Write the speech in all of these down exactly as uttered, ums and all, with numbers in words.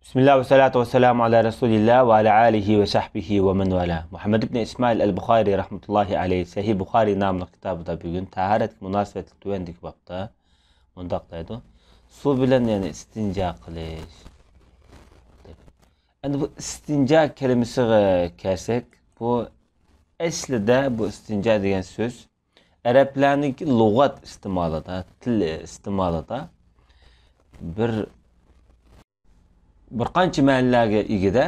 بىسمىللا ۋەسسالاتۇ ۋەسسالامۇ ئالا رەسۇلىللا ۋە ئالا ئالىھى ۋە سەھبىھى ۋە مەن ۋالا. مۇھەممەد ئىبن ئىسمائىل ئەل بۇخارى رەھمەتۇللاھى ئەلەيھ سەھىھ بۇخارى ناملىق كىتابىدا بۈگۈن تاھارەتكە مۇناسىۋەتلىك تۆۋەندىكى بابتا مۇنداق دەيدۇ: سۇ بىلەن، يەنى ئىستىنجا قىلىش. ئەمدى بۇ ئىستىنجا كەلىمىسىگە كەلسەك، بۇ ئەسلىدە بۇ ئىستىنجا دېگەن سۆز ئەرەبلەرنىڭكى لۇغەت ئىستېمالىدا، تىل ئىستېمالىدا بىر، بىر قانچە مەنىلەرگە ئىگىدە.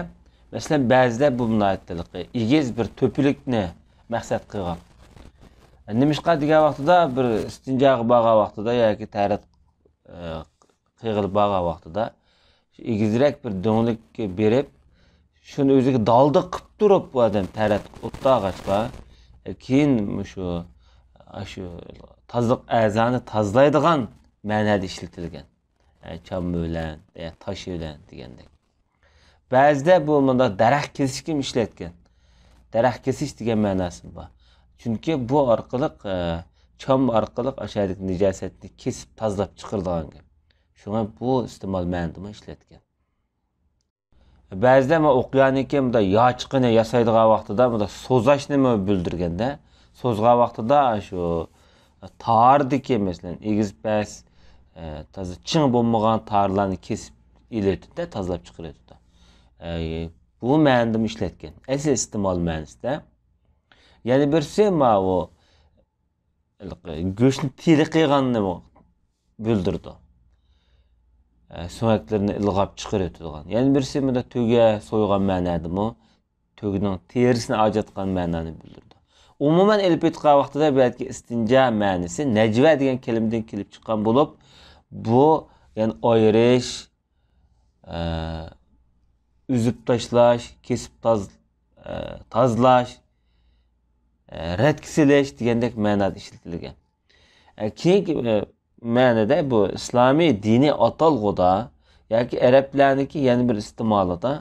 مەسىلەن، بەزىدە بۇ مۇناسىۋەتلىك ئېگىز بىر تۆپىلىكنى مەقسەت قىلغان. نېمىشقا دېگەن ۋاقتىدا، بىر ئىستىنجاغا بارغان ۋاقتىدا ياكى تەرەت، ئە، قىلغىلى بارغان ۋاقتىدا ئېگىزرەك بىر دۆڭلۈككە بېرىپ، شۇنى ئۆزىگە دالدا قىلىپ تۇرۇپ، بۇ ئادەم تەرەت ئوتتۇرىغا ئاچقان، كېيىن مۇشۇ، ئاشۇ تازىلىق ئەزانى تازىلايدىغان مەنىدە ئىشلىتىلگەن. ئە، چامما بىلەن، ئە، تاش بىلەن دېگەندەك. بەزىدە بۇ مۇنداق دەرەخ كېسىشكىمۇ ئىشلەتكەن. دەرەخ كېسىش دېگەن مەناسى بار. چۈنكى بۇ ئارقىلىق، ئە، چامما ئارقىلىق ئاشۇ يەردىكى نىجاسەتنى كېسىپ تازىلاپ چىقىرىدىغان گەپ. شۇڭا بۇ ئىستېمال مەنىدىمۇ ئىشلەتكەن. بەزىدە مانا ئوقيانىكى مۇنداق ياچىقىنى ياسايدىغان ۋاقتىدا مۇنداق سوزاشنىمۇ بىلدۈرگەندە، سوزغان ۋاقتىدا شۇ تاردىكى، مەسىلەن، ئېگىز پەس، ئە، تازا چىڭ بولمىغان تارلارنى كېسىپ ئېلىۋېتىدۇ، تازىلاپ چىقىرىۋېتىدۇ. ئە، بۇ مەنىدىمۇ ئىشلەتكەن. ئەسلى ئىستېمال مەنىسىدە. يەنە بىرسى ماۋۇ ھېلىقى گۆشنى تېلە قىلغاننىمۇ بىلدۈرىدۇ. ئە، سۆڭەكلىرىنى ئىلغاپ چىقىرىۋېتىدىغان. يەنە بىرسى مۇنداق تۆگە سويغان مەنەدىمۇ، تۆگىنىڭ تېرىسىنى ئاجاتقان مەنانى بىلدۈرىدۇ. ئومۇمەن ئېلىپ ئېيتقان ۋاقتىدا بۇ يەردىكى ئىستىنجا مەنىسى نەجۋە دېگەن كەلىمىدىن كېلىپ چىققان بولۇپ، بۇ، يەنى ئايرىش، ئە، ئۈزۈپ تاشلاش، كېسىپ تاز-، ئە، تازىلاش، ئە، رەتكە سېلىش دېگەندەك مەنادا ئىشلىتىلگەن. ئە، كېيىنكى، ئە، مەنىدە بۇ ئىسلامىي دىنىي ئاتالغۇدا ياكى ئەرەبلەرنىڭكى يەنە بىر ئىستېمالىدا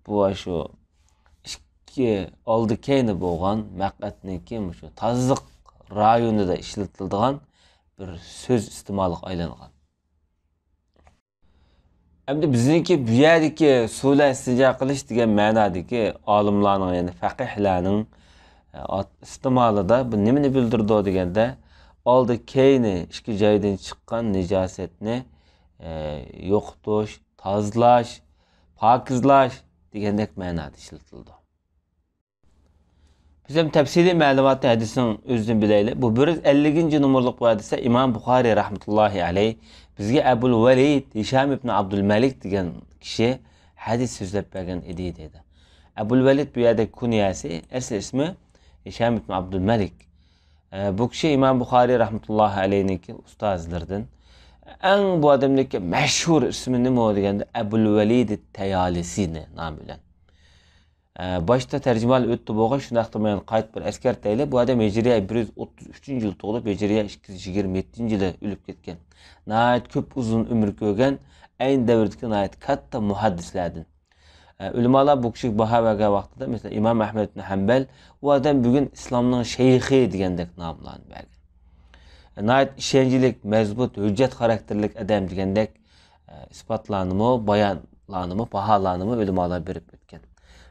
بۇ شۇ ئىككى ئالدى كەينى بولغان مەقئەتنىڭكى مۇشۇ تازىلىق رايونىدا ئىشلىتىلىدىغان بىر سۆز ئىستېمالغا ئايلانغان. ئەمدى بىزنىڭكى بۇ يەردىكى سۇ بىلەن ئىستىنجا قىلىش دېگەن مەنادىكى ئالىملارنىڭ، يەنى فەقىھلەرنىڭ، ئە، ئات-، ئىستېمالىدا بۇ نېمىنى بىلدۈرىدۇ دېگەندە، ئالدى كەينى ئىككى جايدىن چىققان نىجاسەتنى، ئە، يوقىتىش، تازىلاش، پاكىزلاش دېگەندەك مەنادا ئىشلىتىلىدۇ. بىز ھەم تەپسىلىي مەلۇماتنى ھەدىسنىڭ ئۆزىدىن بىلەيلى. بۇ بىر يۈز ئەللىكىنچى نومۇرلۇق بۇ ھەدىستە ئىمام بۇخارىي رەھمەتۇللاھى ئەلەيھ بىزگە ئەبۇل ۋەلىد ھىشام ئىبن ئابدۇلمەلىك دېگەن كىشى ھەدىس سۆزلەپ بەرگەن ئىدى دەيدۇ. ئەبۇل ۋەلىد بۇ يەردە كۇنيەسى، ئەسلى ئىسمى ھىشام ئىبن ئابدۇلمەلىك. ئە، بۇ كىشى ئىمام بۇخارىي رەھمەتۇللاھى ئەلەيھنىڭكى ئۇستازلىرىدىن. ئەڭ بۇ ئادەمنىڭكى مەشھۇر ئىسمى نېمە دېگەندە، ئەبۇل ۋەلىد تەيالىسىنى نامى بىلەن. ئە، باشتا تەرجىمىھالى ئۆتتى بولغاي، شۇنداقتا مەن قايتا بىر ئەسكەرتەيلى. بۇ ئادەم ھىجرىيە بىر يۈز ئوتتۇز ئۈچىنچى يىلى تۇغۇلۇپ، ھىجرىيە ئىككى يۈز يىگىرمە يەتتىنچى يىلى ئۆلۈپ كەتكەن. ناھايىتى كۆپ ئۇزۇن ئۆمۈر كۆرگەن، ئەينى دەۋردىكى ناھايىتى كاتتا مۇھەددىسلەردىن. ئە، ئۆلىمالار بۇ كىشىگە باھا بەرگەن ۋاقتىدا، مەسىلەن، ئىمام ئەھمەد ئىبن ھەمبەل، ئۇ ئادەم بۈگۈن ئىسلامنىڭ شەيخى دېگەندەك ناملارنى بەرگەن. ناھايىتى ئىشەنچلىك، مەزمۇت، ھۆججەت خاراكتېرلىك ئادەم دېگەندەك، ئە، ئىسپاتلارنىمۇ، بايانلارنىمۇ، باھالارنىمۇ ئۆلىمالار بېرىپ ئۆتكەن.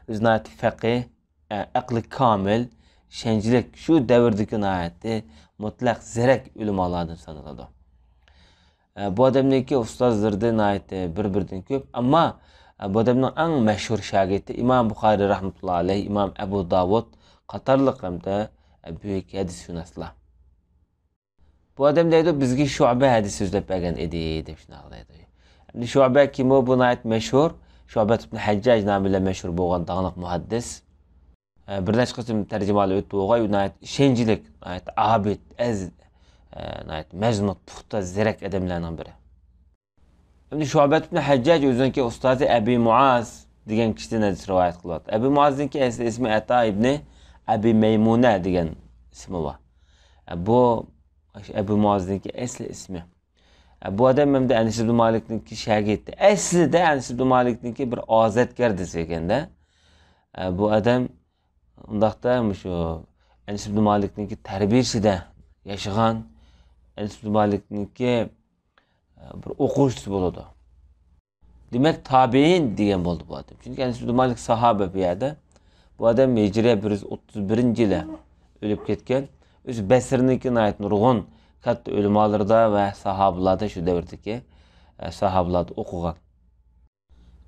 ئۆزى ناھايىتى فەقىھ، ئە، ئەقلى كامىل، ئىشەنچلىك، شۇ دەۋردىكى ناھايىتى مۇتلەق زېرەك ئۆلىمالاردىن سانىلىدۇ. ئە، بۇ ئادەمنىڭكى ئۇستازلىرىدىن ناھايىتى بىر-بىرىدىن كۆپ. ئەمما، ئە، بۇ ئادەمنىڭ ئەڭ مەشھۇر شاگىرتى ئىمام بۇخارىي رەھمەتۇللا ئەلەيھ، ئىمام ئەبۇ داۋۇد قاتارلىق ھەمدە، ئە، بۈيۈك ھەدىسشۇناسلار. بۇ ئادەم دەيدۇ، بىزگە شۇئبە ھەدىس سۆزلەپ بەرگەن ئىدى، دەپ شۇنداق دەيدۇ. ئەمدى شۇئبە كىم ئۇ؟ بۇ ناھايىتى مەشھۇر، شۇئبە ئىبن ھەججاج نامى بىلەن مەشھۇر بولغان داڭلىق مۇھەددىس. ئە، بىر نەچچە قېتىم تەرجىمىھالى ئۆتتى بولغاي، ئۇ ناھايىتى ئىشەنچلىك، ناھايىتى ئابىد، ئەز-، ئە، ناھايىتى مەزمۇت، پۇختا، زېرەك ئادەملەرنىڭ بىرى. ئەمدى شۇئبە ئىبن ھەججاج ئۆزىنىڭكى ئۇستازى ئەبى مۇئاز دېگەن كىشىدىن ھەدىس رىۋايەت قىلىۋاتىدۇ. ئەبى مۇئازنىڭكى ئەسلى ئىسمى ئەتا ئىبنى ئەبى مەيمۇنە دېگەن ئىسمى بار. ئە، بۇ ئەبى مۇئازنىڭكى ئەسلى ئىسمى. ئە، بۇ ئادەم ئەمدى ئەنەس ئىبن مالىكنىڭكى شاگىرتى. ئەسلىدە ئەنەس ئىبن مالىكنىڭكى بىر ئازادگەردىسى ئىكەندە. ئە، بۇ ئادەم ئۇنداقتا مۇشۇ ئەنەس ئىبن مالىكنىڭكى تەربىيىسىدە ياشىغان، ئەنەس ئىبن مالىكنىڭكى، ئە، بىر ئوقۇغۇچىسى بولىدۇ. دېمەك، تابىئىن دېگەن بولدى بۇ ئادەم. چۈنكى ئەنەس ئىبن مالىك ساھابە بۇ يەردە. بۇ ئادەم ھىجرىيە بىر يۈز ئوتتۇز بىرىنچى يىلى ئۆلۈپ كەتكەن. ئۆزى بەسرىنىڭكى ناھايىتى نۇرغۇن كاتتا ئۆلىمالىرىدا ۋە ساھابىلاردا، شۇ دەۋردىكى، ئە، ساھابىلاردا ئوقۇغان.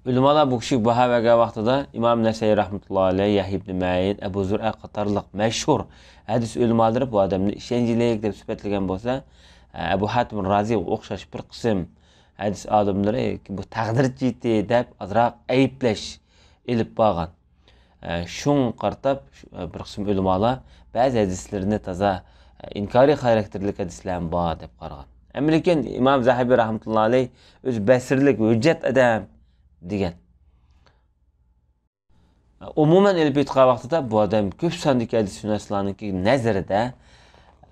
ئۆلىمالار بۇ كىشىگە باھا بەرگەن ۋاقتىدا ئىمام نەسەئىي رەھمەتۇللاھى ئەلەيھ، يەھيا ئىبنى مەئىن، ئەبۇ زۇرئە قاتارلىق مەشھۇر ھەدىس ئۆلىمالىرى بۇ ئادەمنى ئىشەنچلىك دەپ سۈپەتلىگەن بولسا، ئەبۇ ھاتىم رازىغا ئوخشاش بىر قىسىم ھەدىس ئالىملىرى بۇ تەقدىر جىددىي دەپ ئازراق ئەيىبلەش ئېلىپ بارغان. شۇڭا قارىتاپ، بىر قىسىم ئۆلىمالار بەزى ھەدىسلىرىنى تازا ئىنكارىي خاراكتېرلىك ھەدىسلەرمۇ بار دەپ قارىغان. ئەمما لېكىن ئىمام زەھەبى رەھمەتۇللاھى ئەلەيھ ئۆزى بەسرىلىك ھۆججەت ئادەم دېگەن. ئومۇمەن ئېلىپ ئېيتقان ۋاقتىدا بۇ ئادەم كۆپ ساندىكى ھەدىسشۇناسلارنىڭكى نەزىرىدە،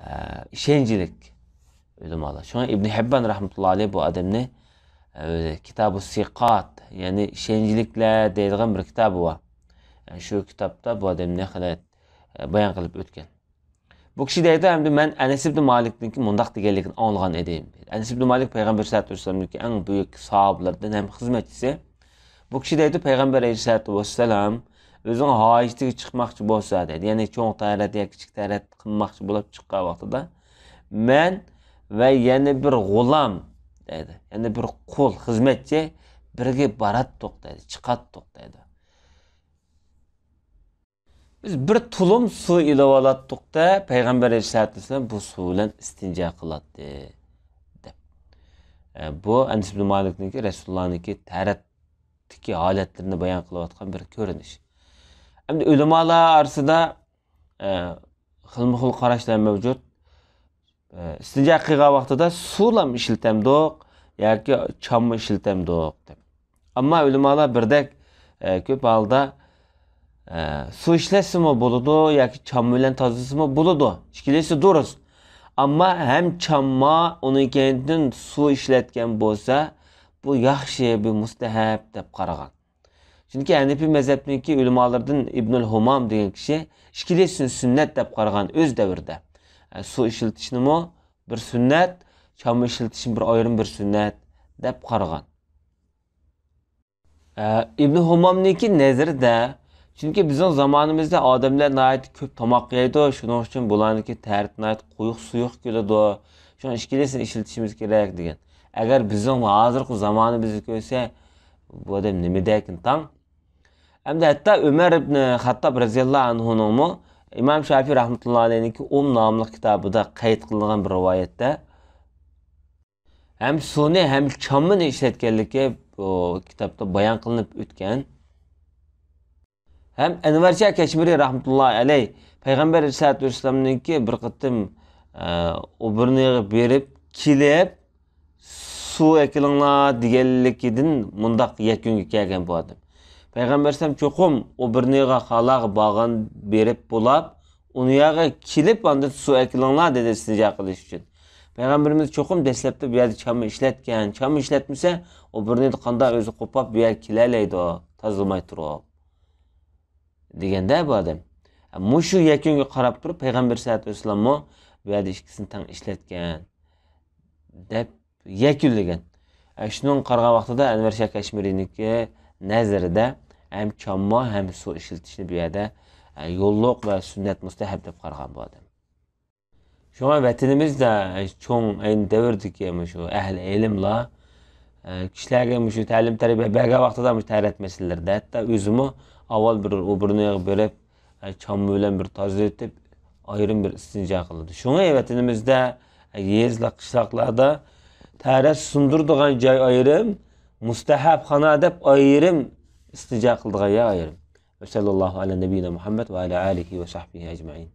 ئە، ئىشەنچلىك ئۆلىمالار. شۇڭا ئىبنى ھەببان رەھمەتۇللاھى ئەلەيھ بۇ ئادەمنى، ئە، ئۆزى كىتابۇ سىقات، يەنى ئىشەنچلىكلەر دەيدىغان بىر كىتابى بار. يەنى شۇ كىتابتا بۇ ئادەمنى خېلى، ئە، بايان قىلىپ ئۆتكەن. بۇ كىشى دەيدۇ، ھەمدە مەن ئەنەس ئىبنى مالىكنىڭكى مۇنداق دېگەنلىكىنى ئاڭلىغان ئىدىم. ئەنەس ئىبنى مالىك پەيغەمبەر سەللەللاھۇ ئەلەيھى ۋەسەللەمنىڭكى ئەڭ بۈيۈك ساھابىلىرىدىن ھەم خىزمەتچىسى. بۇ كىشى دەيدۇ، پەيغەمبەر ئەلەيھىسسالاتۇ ۋەسسالام ئۆزىنىڭ ھاجىتىگە چىقماقچى بولسا دەيدۇ، يەنى چوڭ تەھارەت ياكى كىچىك تەھارەت قىلماقچى بولۇپ چىققان ۋاقتىدا، مەن ۋە يەنە بىر غۇلام دەيدۇ، يەنە بىر قۇل، خىزمەتچى بىرگە باراتتۇق دەيدۇ، چىقاتتۇق دەيدۇ. بىز بىر تۇلۇم سۇ ئېلىۋالاتتۇق-دە، پەيغەمبەر ئەلەيھىسسالاتۇ ۋەسسالام بۇ سۇ بىلەن ئىستىنجا قىلاتتى، دەپ. ئە، بۇ ئەنەس ئىبنى مالىكنىڭكى، رەسۇلۇللانىڭكى تەھارەتتىكى ھالەتلىرىنى بايان قىلىۋاتقان بىر كۆرۈنۈش. ئەمدى ئۆلىمالار ئارىسىدا، ئە، خىلمۇ خىل قاراشلار مەۋجۇت. ئىستىنجا قىلغان ۋاقتىدا سۇلام ئىشلىتەمدۇق ياكى چامما ئىشلىتەمدۇق دەپ. ئەمما ئۆلىمالار بىردەك، ئە، كۆپ ھالدا، ئە، سۇ ئىشلەتسىمۇ بولىدۇ ياكى چامما بىلەن تازىلىسىمۇ بولىدۇ. ئىككىلىسى دۇرۇس. ئەمما ھەم چامما، ئۇنىڭ كەينىدىن سۇ ئىشلەتكەن بولسا، بۇ ياخشى، بۇ مۇستەھەب دەپ قارىغان. چۈنكى ھەنىپىي مەزھەپنىڭكى ئۆلىمالىرىدىن ئىبنۇل ھۇمام دېگەن كىشى ئىككىلىسىنى سۈننەت دەپ قارىغان ئۆز دەۋرىدە. ئە، سۇ ئىشلىتىشنىمۇ بىر سۈننەت، چامما ئىشلىتىشنى بىر ئايرىم بىر سۈننەت دەپ قارىغان. ئە، ئىبنى ھۇمامنىڭكى نەزىرىدە، چۈنكى بىزنىڭ زامانىمىزدا ئادەملەر ناھايىتى كۆپ تاماق يەيدۇ، شۇنىڭ ئۈچۈن بۇلارنىڭكى تەرىتى ناھايىتى قويۇق سۇيۇق كېلىدۇ، شۇڭا ئىككىلىسىنى ئىشلىتىشىمىز كېرەك دېگەن. ئەگەر بىزنىڭ ھازىرقى زامانىمىزنى كۆرسە، بۇ ئادەم نېمە دەكىن تاڭ؟ ئەمدى ھەتتا ئۆمەر ئىبنى خەتتاب رەزىياللاھۇ ئەنھۇنىڭمۇ ئىمام شافىي رەھمەتۇللاھى ئەلەيھنىڭكى ئۇم ناملىق كىتابىدا قەيت قىلىنغان بىر رىۋايەتتە، ھەم سۇنى، ھەم چاممىنى ئىشلەتكەنلىكى بۇ كىتابتا بايان قىلىنىپ ئۆتكەن. ھەم ئەنۋەرشاھ كەشمىرى رەھمەتۇللاھى ئەلەيھ پەيغەمبەر ئەلەيھىسسالاتۇ ۋەسسالامنىڭكى بىر قېتىم، ئە، ئوبېرنېغا بېرىپ كېلىپ، سۇ ئەكېلىڭلار دېگەنلىكىدىن مۇنداق يەكۈنگە كەلگەن بۇ ئادەم. پەيغەمبەر ئەلەيھىسسالام چوقۇم ئوبېرنېغا خالاغا بارغان بېرىپ بولاپ، ئۇنىياغا كېلىپ، ئاندىن سۇ ئەكېلىڭلار دېدى ئىستىنجا قىلىش ئۈچۈن. پەيغەمبىرىمىز چوقۇم دەسلەپتە بۇ يەردە چامما ئىشلەتكەن، چامما ئىشلەتمىسە، ئوبېرنېدا قانداق ئۆزى قوپاپ بۇ يەرگە كېلەلەيدۇ، تازىلىماي تۇرۇپ، دېگەندە بۇ ئادەم. مۇشۇ يەكۈنگە قاراپ تۇرۇپ، پەيغەمبەر سەللەللاھۇ ئەلەيھى ۋەسەللەممۇ بۇ يەردە ئىككىسىنى تەڭ ئىشلەتكەن، دەپ يەكۈنلىگەن. ئە، شۇنىڭغا قارىغان ۋاقتىدا ئەنۋەر شاھ كەشمىرىنىڭكى نەزىرىدە ھەم چامما، ھەم سۇ ئىشلىتىشنى بۇ يەردە، ئە، يوللۇق ۋە سۈننەت، مۇستەھەب دەپ قارىغان بۇ ئادەم. شۇڭا ۋەتىنىمىزدە، ئە، چوڭ ئەينى دەۋردىكى مۇشۇ ئەھلى ئىلىملار، ئە، كىشىلەرگە مۇشۇ تەلىم تەربىيە بەرگەن ۋاقتىدا مۇشۇ تەھارەت مەسىلىلىرىدە ھەتتا ئۆزىمۇ ئاۋۋال بىر ئوبېرنېغا بېرىپ، ئە، چامما بىلەن بىر تازىلىتىپ، ئايرىم بىر ئىستىنجا قىلىدۇ. شۇڭا ۋەتىنىمىزدە، ئە، يېزىلار، قىشلاقلاردا تەھارەت سۇندۇرىدىغان جاي ئايرىم، مۇستەھەبخانا دەپ ئايرىم، ئىستىنجا قىلىدىغان يەر ئايرىم. ۋەسەللاللاھۇ ئەلە نەبىييىنا مۇھەممەد ۋە ئەلە ئالىھى ۋە سەھبىھى ئەجمەئىن.